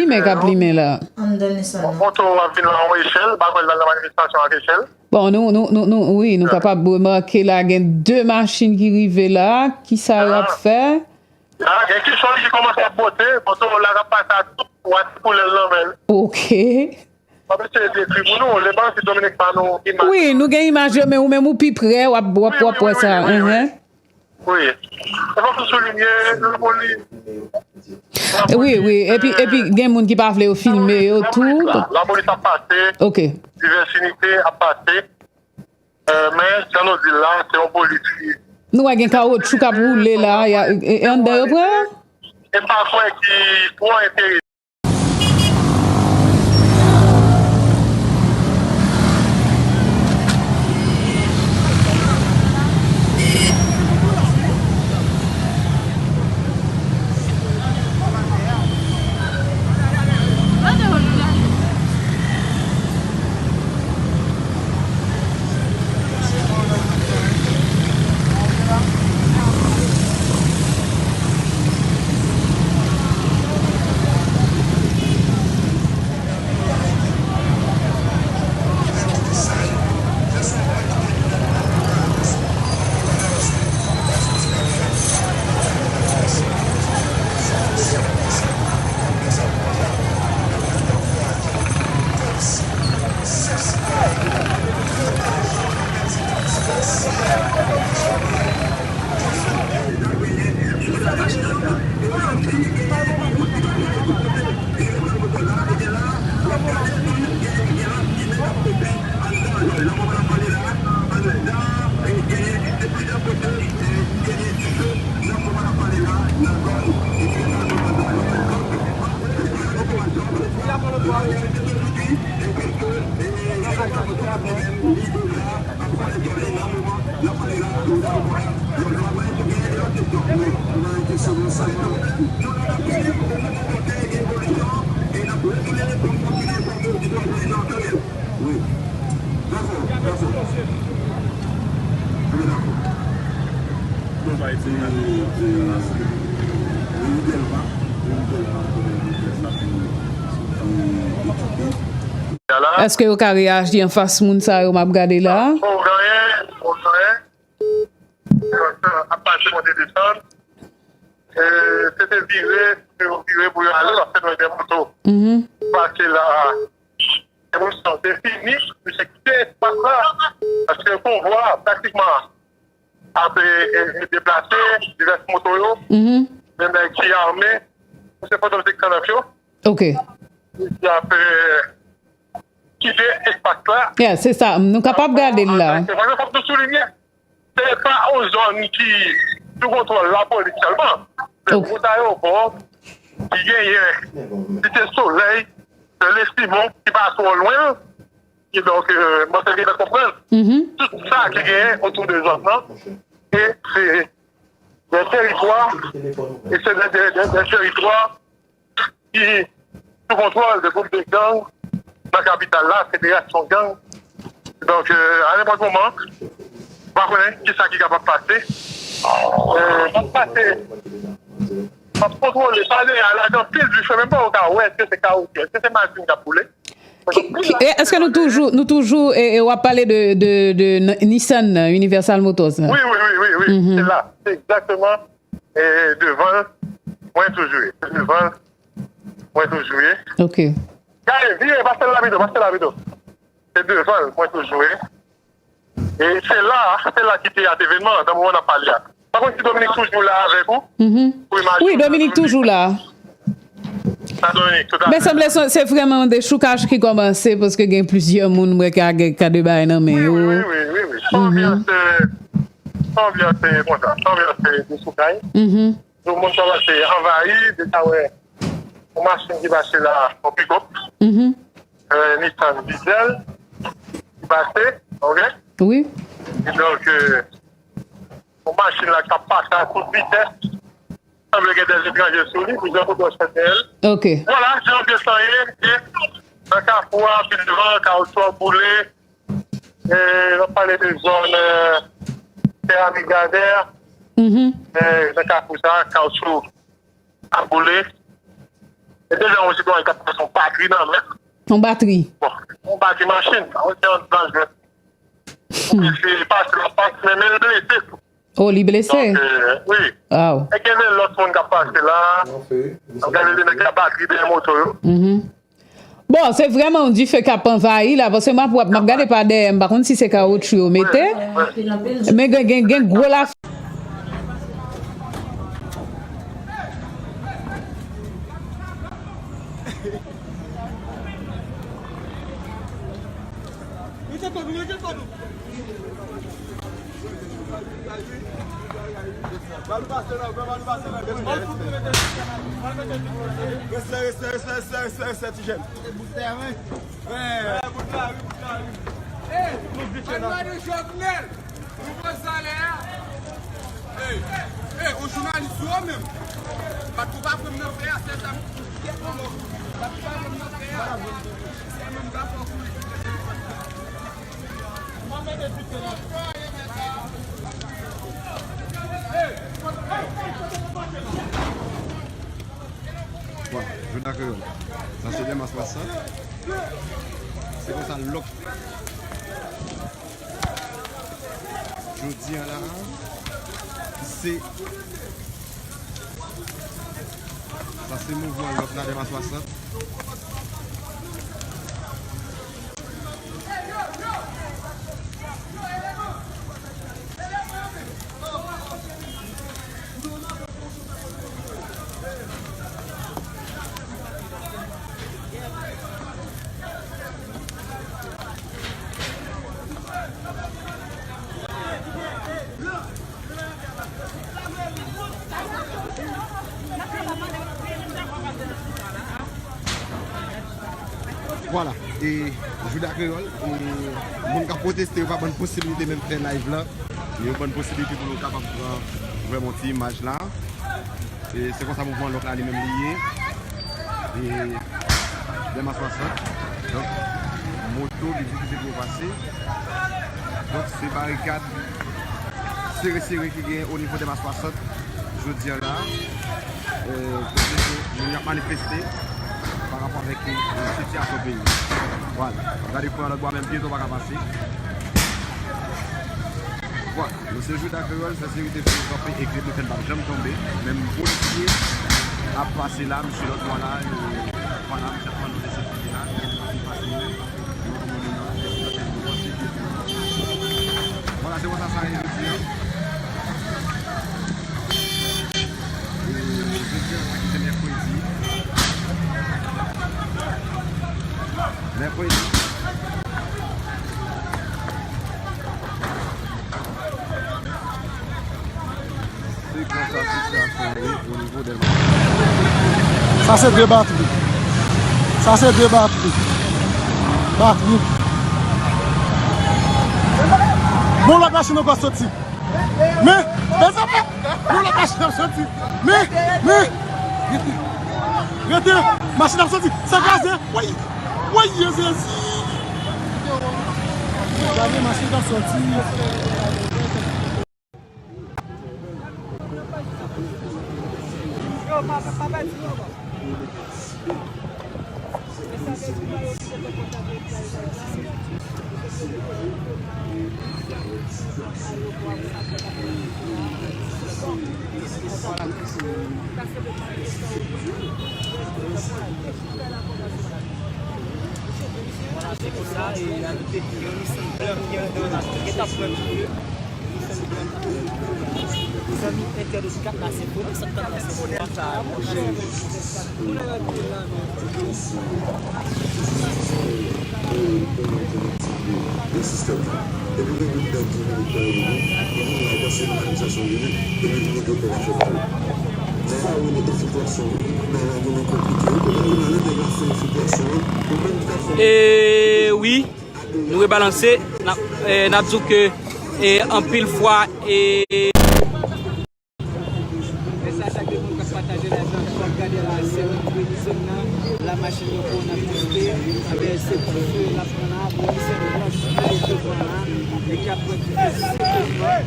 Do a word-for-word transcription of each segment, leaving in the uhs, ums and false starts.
Men k ap limen la. Anndan Nissan nan. Moto ap vin la yon echèl, pa kwè l al nan manifestasyon ak echèl. Bon, nou, nou, nou, nou, wi, nou kapab remake la, gen de machin ki rive la, kisa y ap fè? La, gen kishon ki kòmanse ap bote, moto la k ap pase a tout, w a ti koulè l nan men l. Ok. M ap eseye dekri pou nou, le pa si Dominique pa nou imaj. Wi, nou gen imaj yo, men ou menm ou pi prè, w ap, w ap, w ap wè sa. Wi, wi, wi, wi, wi. Wi. E fòk nou soulinye, Lapoli. Wi, wi. Epi, epi gen moun ki pa vle yo filme yo tou. Lapolis ap pase. Ok. Divès inite ap pase. Eh, men, jan nou di l la, se yon polis ki. Nou wè gen kawotchou k ap woule la, y a, e, e anndan yo pran? E pa kwè ki twò enterese. Èske yo ka reyaji anfas moun sa yo m ap gade la? Bon, gen anyen, bon, gen anyen. Ap pase monte desann. E, se te vire, pou yo vire, pou yo ale, paske nou gen moto. Pase la, se pou sa, se fini, misye kite espas la, paske konvwa a, pratikman, ap, e, e, deplase, divès moto yo, gen nèg ki ame, se pandan se kanaf yo. Ok. Ki ap, e, kite espas la. Yeah, se sa, nou kapab gade l la. Fòk nou soulinye, se pa yon zòn ki sou kontwòl lapolis sèlman. Se yon ayewopò ki genyen Site Solèy, se Lesimon ki pa twò lwen. Kidonk, euh, mwen te gentan konprann tout sa ki genyen otou de zòn nan. E se de teritwa, e se de, de, de, de teritwa ki sou kontwòl de gwoup de gang nan kapital la, federasyon gang. Donk, euh, a nenpòt moman, m pa konnen kisa ki kapab pase. Euh, m ap pase, m ap kontwole, sa deja la, gen anpil dife, menm pa ou ka wè, èske se kawoutchou, èske se machin k ap boule? Ki, ki, e, èske nou toujou, nou toujou, e, e, w ap pale de, de, de N-, Nissan nan, Universal Motors nan? Wi, wi, wi, wi, wi. Se la. Se egzakteman, e, devan l, mwen toujou ye. Se devan l, mwen toujou ye. Ok. Gade, vire, pase la pito, pase la pito. Se devan l, mwen toujou ye. E se la, se la ki teyat evènman an, nan moman n ap pale a. Pa konn si Dominique toujou la avèk ou? Pou imaj yo. Wi, Dominique toujou la. Sa Dominique, tout a fè. Men sanble se, se vrèman yon dechoukaj ki kòmanse, paske gen plizyè moun, m wè, ki gen ka de bagay nan men yo. Wi, wi, wi, wi, wi. Se yon anbyans, euh, se yon anbyans, euh, konsa. Se yon anbyans, euh, dechoukay. Tout moun kòmanse anvayi, deja wè yon machin ki pase la, yon pick-up. Euh, Nissan Diesel ki pase, ok? Wi. E donk, euh, yon machin la k ap pase a tout vitès. Sanble gen de etranje sou li, plizyè kote w chèche l. Ok. Vwala, jan anbyans lan ye, e nan kafou a, pi devan, kawoutchou ap boule. E, n ap pale de zòn, euh, Seramik Gazè. E, nan kafou sa, kawoutchou ap boule. E deja yon sitwayen k ap pase yon batri nan men l. Yon batri? Bon, yon batri machin. Yon ti an danjè. Mesye pase, l ap pase, men, men l blese tou. Oh, li blese? Donk, euh, wi. Aw. E gen de lòt moun k ap pase la. N ap gade de nèg k ap batri dèyè moto yo. Mhm. Bon, se vrèman yon dife k ap anvayi la, paske m ap wè, m ap gade pa dèyè, m pa konn si se kawotchou yo mete. Wi, wi. Men gen, gen, gen gwo la. Respè, respè, respè, respè, respè, ti jèn. Hey, nou di Jovenel. Nouvo salè a. Hey, hey, yon jounalis yo menm. Bat pou pa pran nan fè a, sèl sa m kite pou nou. Bat pou pa pran nan fè a. Se menm ka fò kouri. Mwen mete tout nan. Bon, Jodi a Kreyòl. Sa se Dèmas Wasant. Se konsa lòk. Jodi a la, se, sa se mouvman lòk la, Dèmas Wasant. Vwala, e Jouda Kreyòl, e moun k ap pwoteste yo pa ban n posiblite menm fè live la, yo ban n posiblite pou nou kapab pran vrèman ti imaj la. E se konsa mouvman lòk la li menm li ye. E Dèmas Wasant. Donk, moto, li di ki se pou yo pase. Donk, se barikad sere sere ki gen o nivo Dèmas Wasant jodi a la. E, kote ke moun y ap manifeste pa rapò avèk, e, sitiyasyon peyi. Vwala. Gade kwen lòt bò a menm pyeton pa ka pase. Vwala. Mesye Jouda Kreyòl, sa se rete fè kanpe e grip li fè n p ap janm tonbe. Menm polisye ap pase la, mesye lòt bò la, yo, vwala, misye ap pran nou de sekirite la, li pase li menm. Vwala, se konsa sa ye jodi a. E, jodi a la ki se mèkredi. Mèkredi. Se konsa sitiyasyon an ye o nivo Dèlma. Sa se de batri. Sa se de batri. Batri. Bon, lòt machin ankò soti. Men, men sa fè. Bon, lòt machin ap soti. Men, men. Rete. Rete. Machin ap soti. Sa kraze. Woy. Woy, Jezi. Gade machin k ap soti. Vwala, se konsa, e, n a rive gen yon Nissan Blanc ki anndan la, ki t ap pran tou. Zanmi entènot kat la, se pwemye sant kat la, se pwemye sa a, monchè. Nan sistèm nan. Epi gen gwoup nèg ki vini pran yo, yo vini la, panse manifestasyon vini, epi vini gen kòb ap fè pou yo. Sa yo rele enfiltrasyon, bagay yo konplike, kounye a la nèg la fè enfiltrasyon an, ou menm ki t ap fè. E wi. Nou rebalanse, n ap, eh, n ap di w ke, eh, anpil fwa, eh, Mèsi a chak de moun k ap pataje live la, k ap gade la, se Mèkredi Zen nan, la machin yo pran nan piste, anben se dife l ap pran la, bon, se blanch ki rete pran la, e k ap pran dife sètèzman.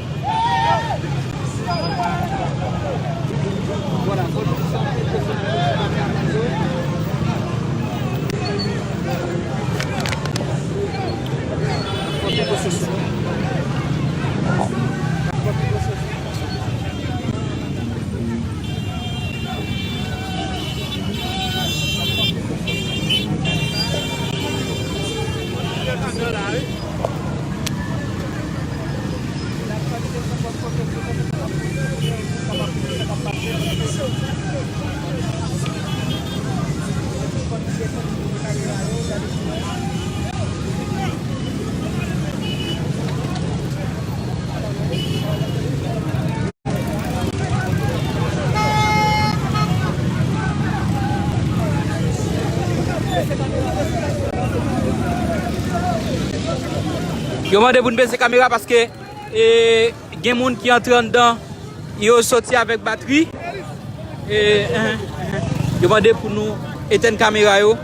Vwala, fò nou di sa, anpil pèsonèl yo pa ka gade. Yo mande pou n bese kamera paske, e, gen moun ki antre anndan, yo soti avèk batri. E, eh, eh, yo mande pou nou etèn kamera yo.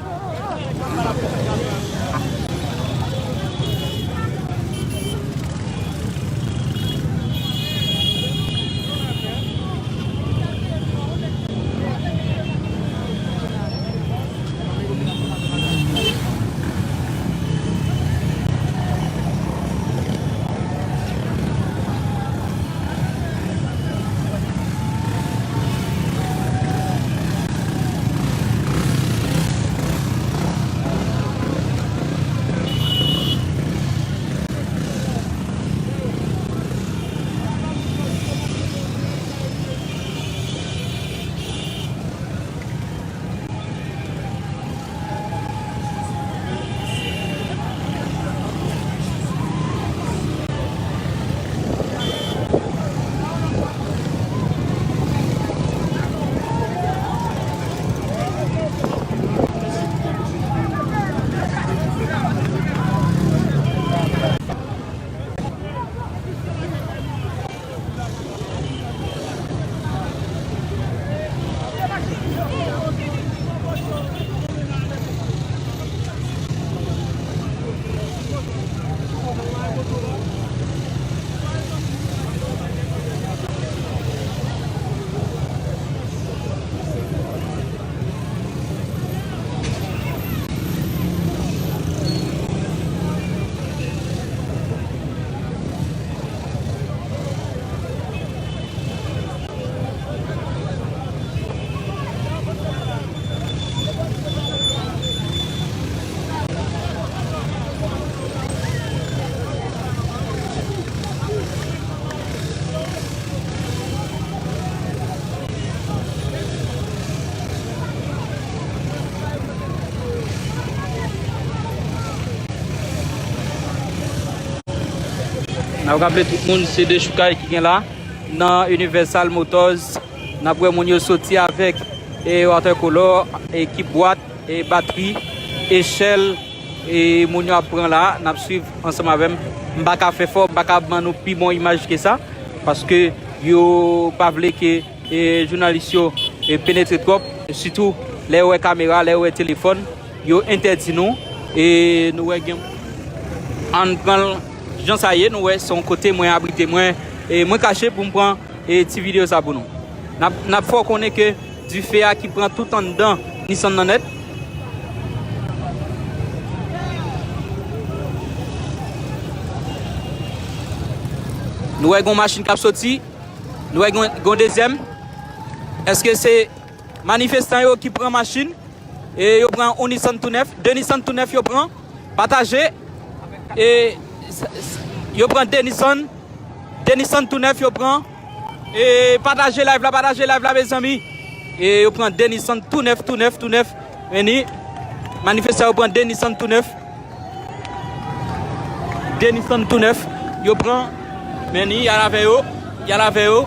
N ap raple tout moun, se dechoukay ki gen la nan Universal Motors. N ap wè moun yo soti avèk, e, watercolor, ekip bwat, e, batri, echèl, e, moun yo ap pran la. N ap swiv ansanm avè m. M pa ka fè fò, m pa ka ban nou pi bon imaj ke sa, paske yo pa vle ke e jounalis yo, e, penetre twòp, sitou lè yo wè kamera, lè yo wè telefòn, yo entèdi nou, e nou wè gen, ann pran l jan sa ye, nou wè se yon kote mwen abrite mwen, e mwen kache pou m pran, e, ti videyo sa pou nou. N ap, n ap fè w konnen ke dife a ki pran tout anndan Nissan nan nèt. Nou wè gen yon machin k ap soti, nou wè gen, gen yon dezyèm. Èske se manifestan yo ki pran machin? E yo pran yon Nissan tou nèf, de Nissan tou nèf yo pran. Pataje. E s-, s-, yo pran de Nissan, de Nissan tou nèf yo pran. E pataje live la, pataje live la, mezanmi. E yo pran de Nissan tou nèf, tou nèf, tou nèf. Men ni, manifestan yo pran de Nissan tou nèf. De Nissan tou nèf. Yo pran. Men ni, y al avè yo. Y al avè yo.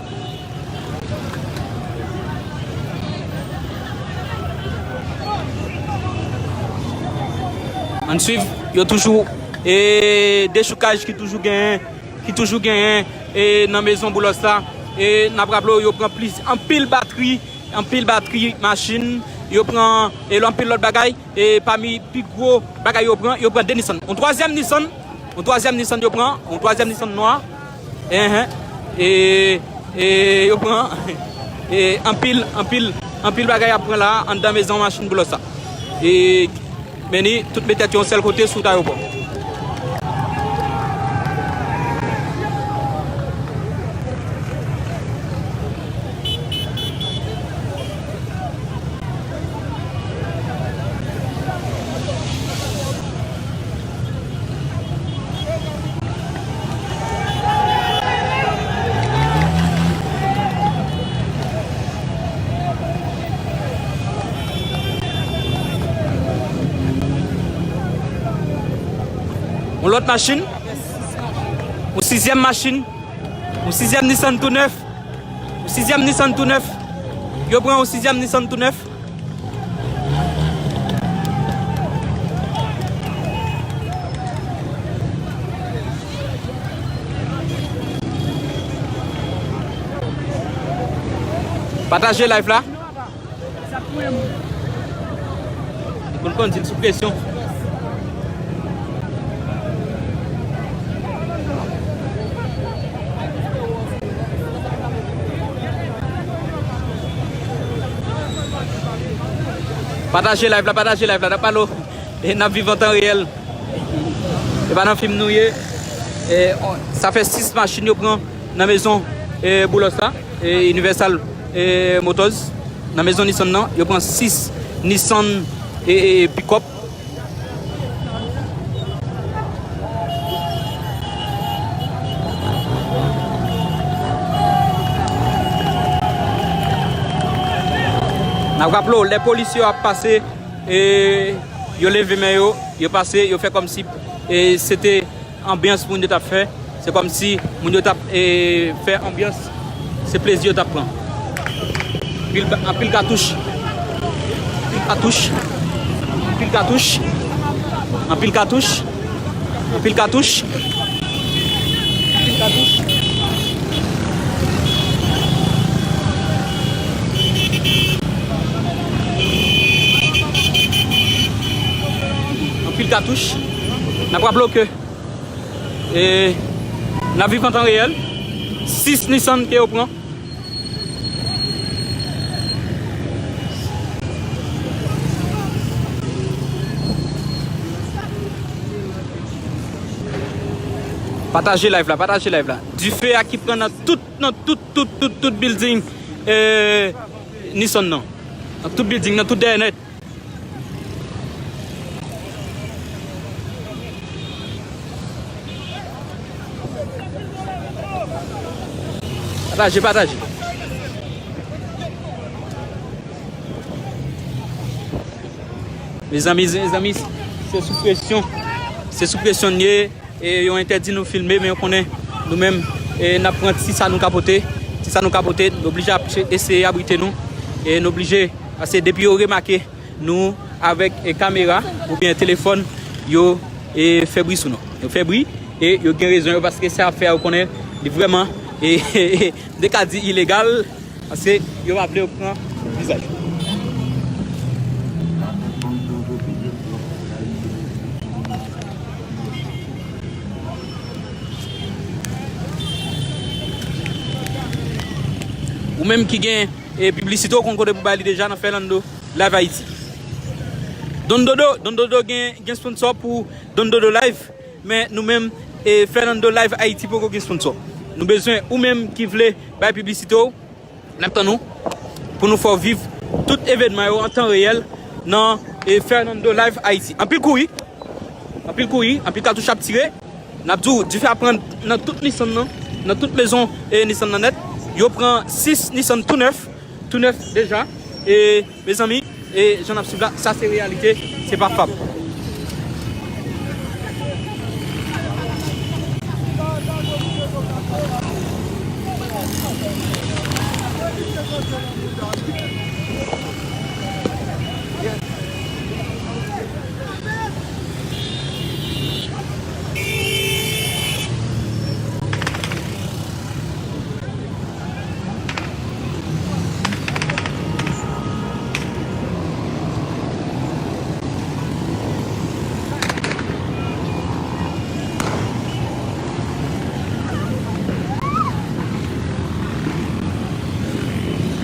Ann swiv. Yo toujou, e, dechoukaj ki toujou genyen, ki toujou genyen, e, nan mezon Boulos la. E n ap raple w, yo pran plis, anpil batri, anpil batri machin, yo pran, e, anpil lòt bagay, e pami pi gwo bagay yo pran, yo pran de Nissan. Yon twazyèm Nissan, yon twazyèm Nissan yo pran, yon twazyèm Nissan nwa. Enhen. E, e yo pran, e, anpil, anpil, anpil bagay y ap pran la, anndan mezon machin Boulos la. E, men ni, tout met tèt yo yon sèl kote sou wout ayewopò. Lòt machin. Yon sizyèm machin. Yon sizyèm Nissan tou nèf. Yon sizyèm Nissan tou nèf. Yo pran yon sizyèm Nissan tou nèf. Pataje live la. Konn konn di l sou presyon. Pataje live la, pataje live la, n ap pale w. E n ap viv an tan reyèl. E pa nan fim nou ye. E, on, sa fè sis machin yo pran nan mezon, e, Boulos la, e, Universal, e, Motors. Nan mezon Nissan nan, yo pran sis Nissan, e, e, e, pick-up. N ap raple w, lè polis yo ap pase, e, yo leve men yo, yo pase, yo fè kòmsi, e, se te anbyans moun yo t ap fè. Se kòmsi moun yo t ap, e, fè anbyans. Se plezi yo t ap pran. Anpil, anpil katouch. Anpil katouch. Anpil katouch. Anpil katouch. Anpil katouch. Anpil katouch. N ap raple w ke, e, n ap viv an tan reyèl. Sis Nissan ke yo pran. Pataje live la, pataje live la. Dife a ki pran nan tout, nan tout, tout, tout, tout building, e, Nissan nan. Nan tout building, nan tout dèyè nèt. Pataje, pataje. Mezanmi, mezanmi, se sou presyon. Se sou presyon n ye. E yo entèdi nou filme, men yo konnen nou menm, e n ap pran ti sa nou ka pote. Ti sa nou ka pote, nou oblije ap eseye abrite nou. E nou oblije, paske depi yo remake nou avèk, e, kamera oubyen telefòn, yo, e, fè bri sou nou. Yo fè bri e yo gen rezon yo, paske sa y ap fè a, yo konnen li vrèman, e, m te ka di ilegal, paske yo pa vle yo pran vizaj. Ou menm ki gen, e, piblisite, w konn kote pou bay li deja nan Fernando Live Haiti. Don Dodo, Don Dodo gen, gen sponsor pou Don Dodo Live, men nou menm, e, Fernando Live Haiti poko gen sponsor. Nou bezwen ou menm ki vle bay piblisite w, n ap tann ou pou nou fè w viv tout evènman yo an tan reyèl nan, e, Fernando Live Haiti. Anpil kouri, anpil kouri, anpil katouch ap tire. N ap di w, dife ap pran nan tout Nissan nan, nan tout mezon, e, Nissan nan nèt. Yo pran sis Nissan tou nèf, tou nèf deja. E, mezanmi, e, jan n ap swiv la, sa se reyalite, se pa fab.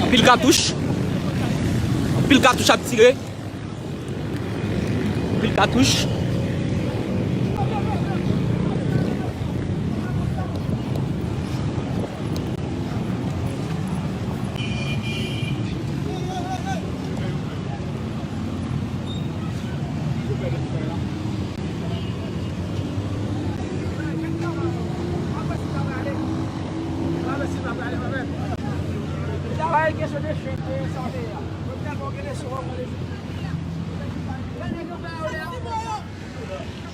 Anpil katouch. Anpil katouch ap tire. Anpil katouch.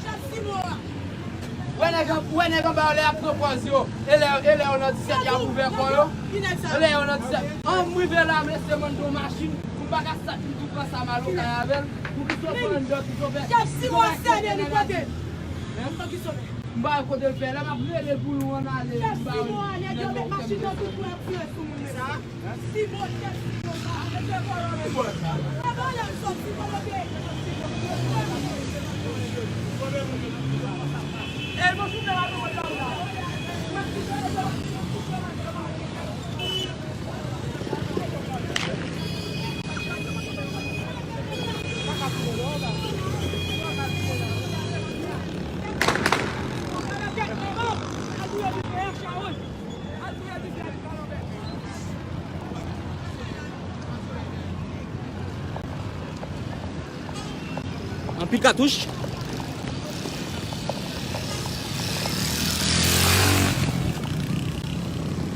Chak six mois. Nèg an, ou wè nèg anba yo lè y ap pran pòz yo. E lè, e lè yo nan disèt, y ap ouvè kò yo. E lè yo nan disèt, an m rive la, mesye, mande yon machin. M pa ka sot m tou pran sa m al okay avè l. Poukisa w pa anndan, poukisa w fè, poukisa w pa aksepte nèg la di. M pa wè kote l fè. Lè m ap rele l pou nou ann ale, m pa wè nèg yo met machin nan tout kwen ap tire sou moun menm. Anpil katouch.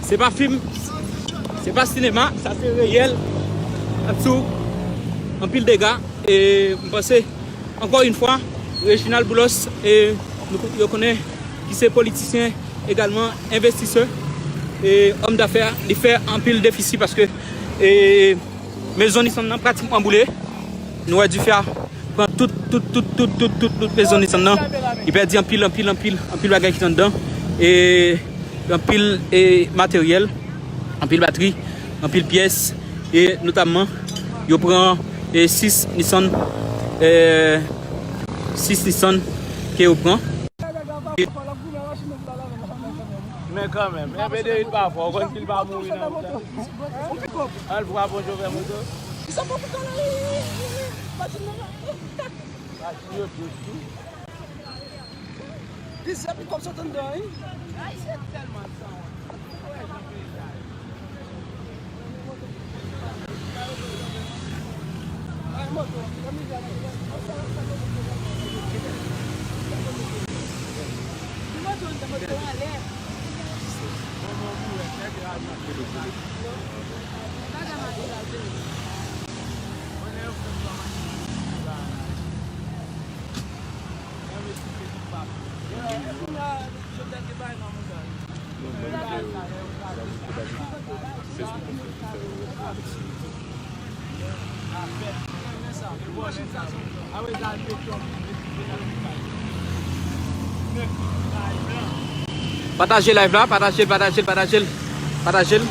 Se pa fim, se pa sinema, sa se reyèl. Anpil, anpil dega. E m panse, ankò yon fwa, Reginald Boulos, e nou, yo konnen ki se politisyen, egalman envestisè, e òm dafè, li fè anpil defisi paske, e, mezon Nissan nan pratikman boule. Nou wè dife a pran tout, tout, tout, tout, tout, tout, tout mezon Nissan nan. Li pèdi anpil, anpil, anpil, anpil bagay ki t anndan. E anpil, e, materyèl, anpil batri, anpil pyès. E notamman, yo pran, e, sis Nissan, e, sis Nissan ke yo pran. Men kanmenm, enpe de rit pa fò, ou konn si l pa mouri nan wout la. Al frape yon chofè moto. Machin yo dous tou. Plizyè pikòp sot anndan, wi. Pataje live la, pataje l, pataje l, pataje l, pataje l.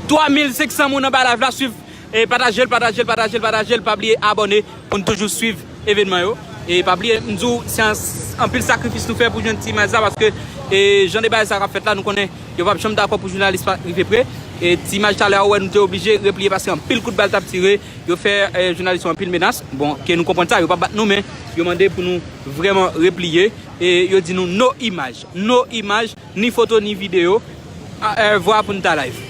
Twa mil senk san moun anba live la, swiv. E pataje l, pataje l, pataje l, pataje l. Pa bliye abòne pou n toujou swiv evènman yo. E pa bliye, m di w, se an, anpil sakrifis nou fè pou jwenn ti imaj sa, paske, e, jan de bagay sa k ap fèt la, nou konnen yo p ap janm dakò pou jounalis pa rive pre. E ti imaj talè a, ou wè nou te oblije repliye paske anpil kout bal t ap tire. Yo fè, e, jounalis yo anpil menas. Bon, ke nou konprann sa, yo p ap bat nou, men yo mande pou nou vrèman repliye. E yo di nou no imaj, no imaj, ni foto, ni videyo. A, e, vwa pou n ta live.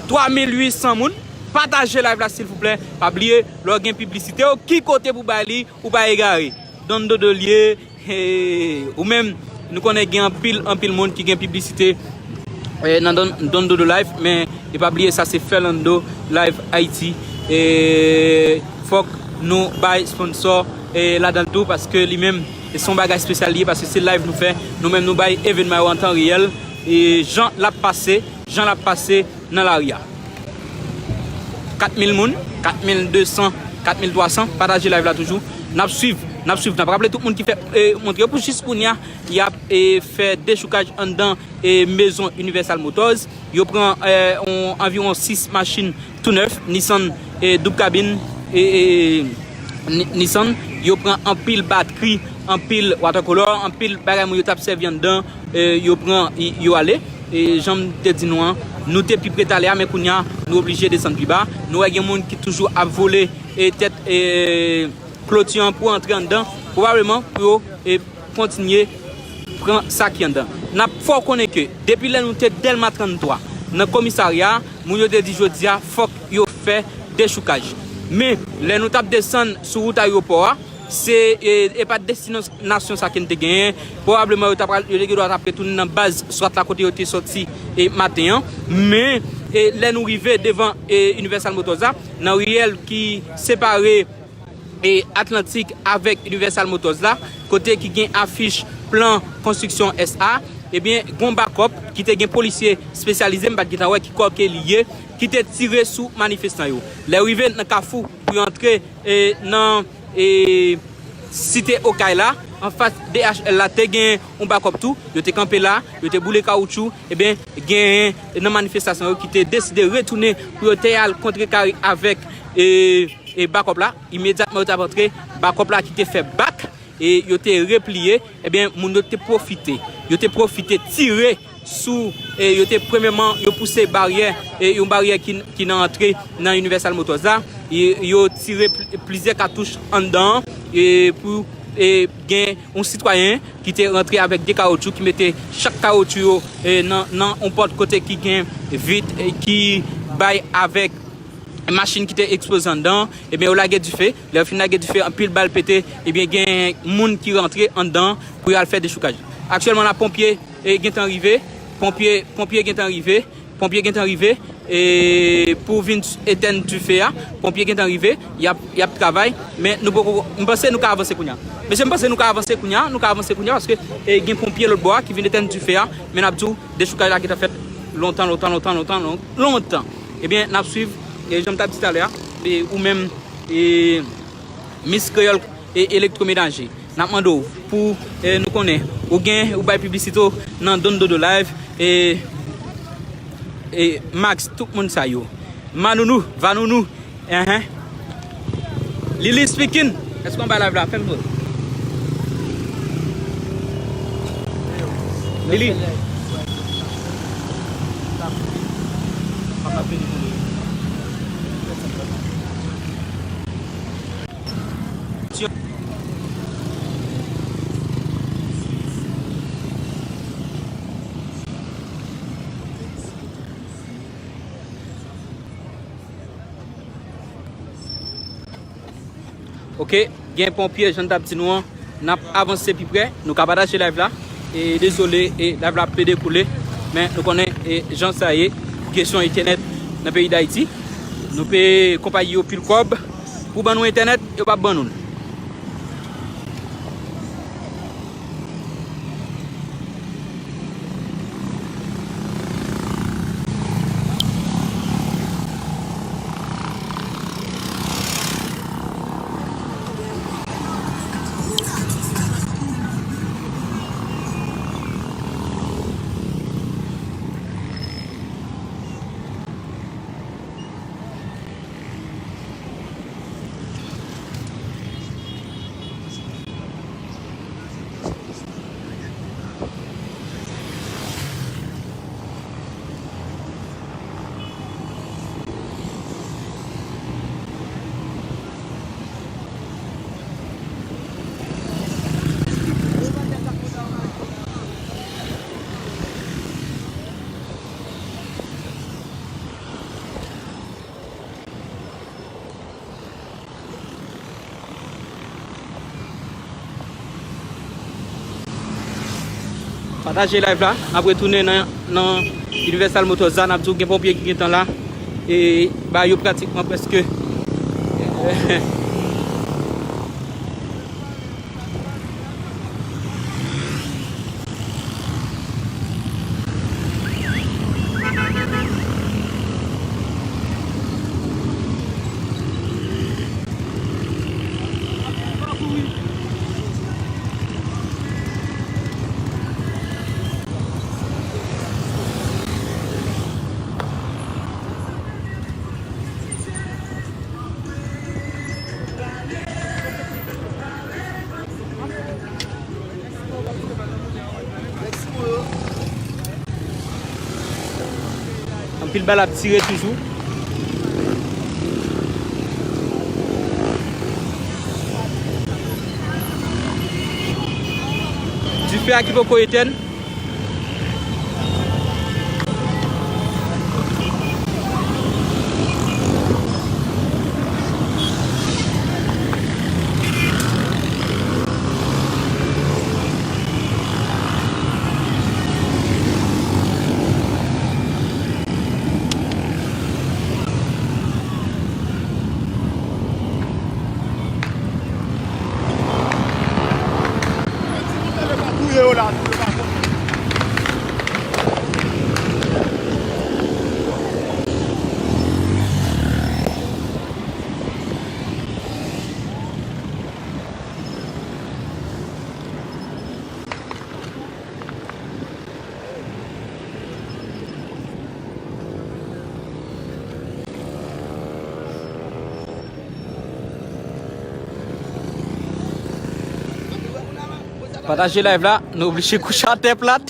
Twa mil uit san moun, pataje live la silvouplè. Pa bliye, lè w gen piblisite w, ki kote pou bay li, ou pa egare. Donn dodo l ye, e, ou menm, nou konnen gen anpil, anpil moun ki gen piblisite, e, nan Don, Don Dodo Live, men e pa bliye sa se Ferlando Live Haiti. E fòk nou bay sponsor, e, ladan l tou, paske li menm, e se yon bagay espesyal li ye, paske se live nou fè, nou menm nou bay evènman yo an tan reyèl, e jan l ap pase, jan l ap pase nan lari a. Kat mil moun, kat mil de san, kat mil twa san, pataje live la toujou. N ap swiv, n ap swiv, n ap raple tout moun ki fè, e, montre yo pou jis kounye a, y ap, e, fè dechoukaj anndan, e, mezon Universal Motors. Yo pran, e, on, anviwon sis machin tou nèf, Nissan, e, doub kabin, e, e, Ni- Nissan, yo pran anpil batri, anpil watercolor, anpil bagay moun yo t ap sèvi anndan, e, yo pran, y- yo ale. E jan m te di nou an, nou te pi pre t ale a, men kounye a, nou oblije desann pi ba. Nou wè gen moun ki toujou ap vole, e, tèt, e, kloti an pou antre anndan, pwobableman pou yo, e, kontinye pran sa ki anndan. N ap fè w konnen ke depi lè nou te Dèlma trannntwa nan komisarya a, moun yo te di jodi a fòk yo fè dechoukaj. Men, lè nou t ap desann sou wout ayewopò a, se, e, e pa destinasyon sa ke n te genyen. Pwobableman, yo ta pral, yo te gen dwa t ap retounen nan baz swat la kote yo te sòti, e, maten an. Men, e, lè nou rive devan, e, Universal Motors la, nan riyèl ki separe, e, Atlantic avèk Universal Motors la, kote ki gen afich plan konstriksyon S A, ebyen, gon bakòp ki te gen polisye espesyalize, m pa t gentan wè ki kò ke li ye, ki te tire sou manifestan yo. Lè yo rive nan kafou pou yo antre, e, nan, e, site Okay la, anfas D H L la, te gen yon bakòp tou, yo te kanpe la, yo te boule kawoutchou, ebyen, gen nan manifestasyon yo ki te deside retounen pou yo te al kontrekare avèk, e, e, bakòp la. Imedyatman yo t ap antre, bakòp la ki te fè bak, e yo te repliye, ebyen, moun yo te pwofite. Yo te pwofite tire sou, e, yo te premyèman, yo pouse baryè, e, yon baryè ki, ki nan antre nan Universal Motors la. E yo tire pl- plizyè katouch anndan an, e, pou, e, gen yon sitwayen ki te rantre avèk de kawotchou, ki mete chak kawotchou yo, e, nan, nan yon pòt kote ki gen vit, e, ki bay avèk machin ki te eksploze anndan, ebyen, yo lage dife. Lè yo fin lage dife, anpil bal pete, ebyen, gen moun ki rantre anndan pou yo al fè dechoukaj. Aktyèlman, la, ponpye, e, gentan rive. Ponpye, ponpye gentan rive. Ponpye gentan rive, e, pou vin etèn dife a. Ponpye gentan rive. Y ap, y ap travay. Men nou poko, m panse nou ka avanse kounye a. Mesye, m panse nou ka avanse kounye a. Nou ka avanse kounye a paske, e, gen ponpye lòt bò a ki vin etèn dife a. Men n ap di w, dechoukaj la gentan fèt lontan, lontan, lontan, lontan, lon- lontan. Ebyen, n ap swiv, e, jan m t ap di talè a, e, ou menm, e, Miss Kreyòl, e, Elektwomenaje. N ap mande w pou, e, nou konnen, ou gen, ou bay piblisite w nan Don Dodo Live, e, e, Max, tout moun sa yo. Manounou, Vanounou, enhen. Lili speaking. Èske w anba live la? Fè m konnen. Lili. Ok, gen ponpye, jan n t ap di nou an, n ap avanse pi pre, nou ka pataje live la. E dezole, e live la ap plede koule, men nou konnen, e jan sa ye, pou kesyon entènèt nan peyi Dayiti. Nou peye konpayi yo pil kòb pou ban nou entènèt, yo p ap ban nou l. Pataje live la, n ap retounen nan, nan Universal Motors la, n ap di w gen ponpye ki gentan la, e ba yo pratikman prèske. Anpil bal ap tire toujou. Dife a ki poko etèn. Pataje live la, nou oblije kouche atè plat.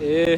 E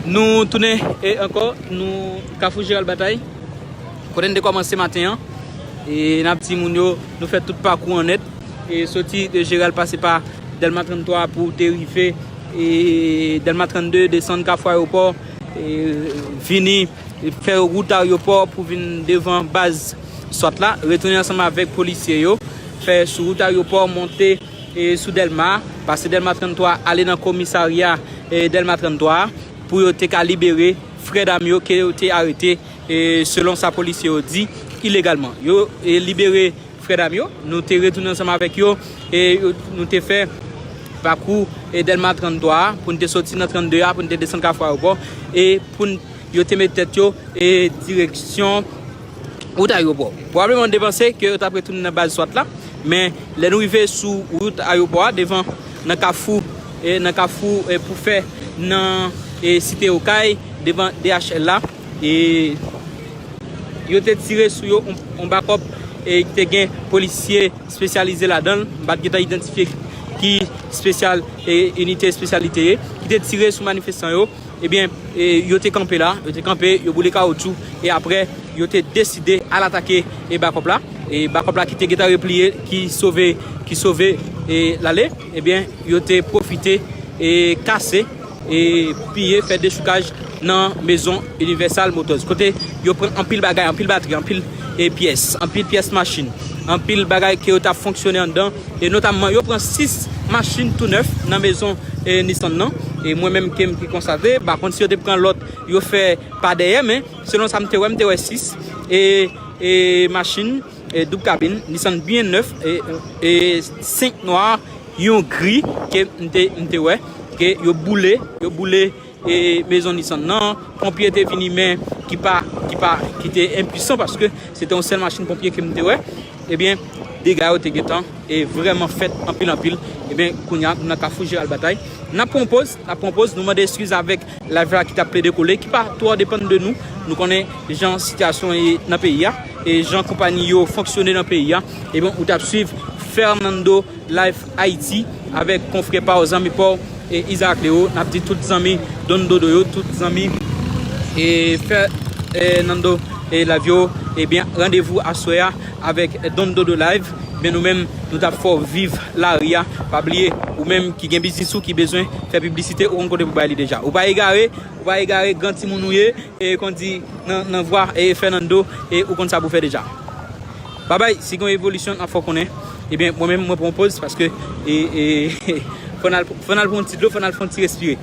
Nou tounen e ankò, nou Kafou Jeral Batay. Kote n te kòmanse maten an, e n ap di moun yo, nou fè tout pakou an nèt. E soti de Jeral, pase pa Dèlma tranntwa pou te rive e Dèlma trannde, desann Kafou Ayewopò, e vini fè wout Ayewopò pou vin devan baz swat la, retounen ansanm avèk polisye yo, fè sou wout Ayewopò, monte e sou Dèlma, pase Dèlma tranntwa, ale nan komisarya e Dèlma tranntwa a, pou yo te ka libere frè dam yo ke yo te arete, e selon sa polisye yo di, ilegalman. Yo e libere frè dam yo, nou te retounen ansanm avèk yo, e yo- nou te fè pakou e Dèlma tranntwa a, pou n te soti nan trannde a, pou n te desann Kafou Ayewopò, e pou n- yo te met tèt yo e direksyon wout Ayewopò. Pwobableman, n te panse ke yo t ap retounen nan baz swat la, men lè nou rive sou wout Ayewopò a, devan, nan kafou, e nan kafou e pou fè nan e Site Okay, devan D H L la, e yo te tire sou yo on, on bakòp e ki te gen polisye espesyalize ladan l. M pa t gentan idantifye ki espesyal e inite espesyalite ye, ki te tire sou manifestan yo. Ebyen, e yo te kanpe la, yo te kanpe, yo boule kawotchou, e apre, yo te deside al atake e bakòp la. E bakòp la ki te gentan repliye, ki sove, ki sove e l ale, ebyen, yo te pwofite e kase, e piye, fè dechoukaj nan mezon Universal Motors, kote yo pran anpil bagay, anpil batri, anpil e pyès, anpil pyès machin, anpil bagay ke yo t ap fonksyone anndan, e notamman yo pran sis machin tou nèf nan mezon e Nissan nan. E mwen menm ke m ki konstate, pa kont si yo te pran lòt, yo fè pa dèyè, men selon sa m te wè, m te wè sis e, e machin e doub kabin, Nissan byen nèf, e, e senk nwa, yon gri ke m te, m te wè, ke yo boule, yo boule e mezon Nissan nan. Ponpye te vini, men ki pa, ki pa, ki te enpwisan, paske se te yon sèl machin ponpye ke m te wè. Ebyen, dega yo te gentan e vrèman fèt anpil anpil. Ebyen, kounye a, nou nan Kafou Jeral Batay. N ap pran poz, n ap pran poz, nou mande eskiz avèk live la ki t ap plede kole, ki pa twò depann de nou. Nou konnen jan sitiyasyon ye nan peyi a, e jan konpayi yo fonksyone nan peyi a. Ebyen, ou t ap swiv Fernando Live Haiti avèk konfrè pa w, zanmi pa w, e Isaac Leo. N ap di tout zanmi Don Dodo yo, tout zanmi e Fernando e Live yo, ebyen, randevou aswè a avèk Don Dodo Live. Men nou menm, nou t ap fè w viv lari a. Pa bliye, ou menm ki gen biznis ou ki bezwen fè piblisite, ou konn kote pou bay li deja. Ou pa egare, ou pa egare, gran timoun ou ye, e kon di nan, nan vwa e Fernando, e ou konn sa pou fè deja. Babay, si gen evolisyon, n ap fè w konnen. Ebyen, mwen menm, mwen pran poz paske e, e, fò n al, fò n al pran yon ti dlo, fò n al fè yon ti respire.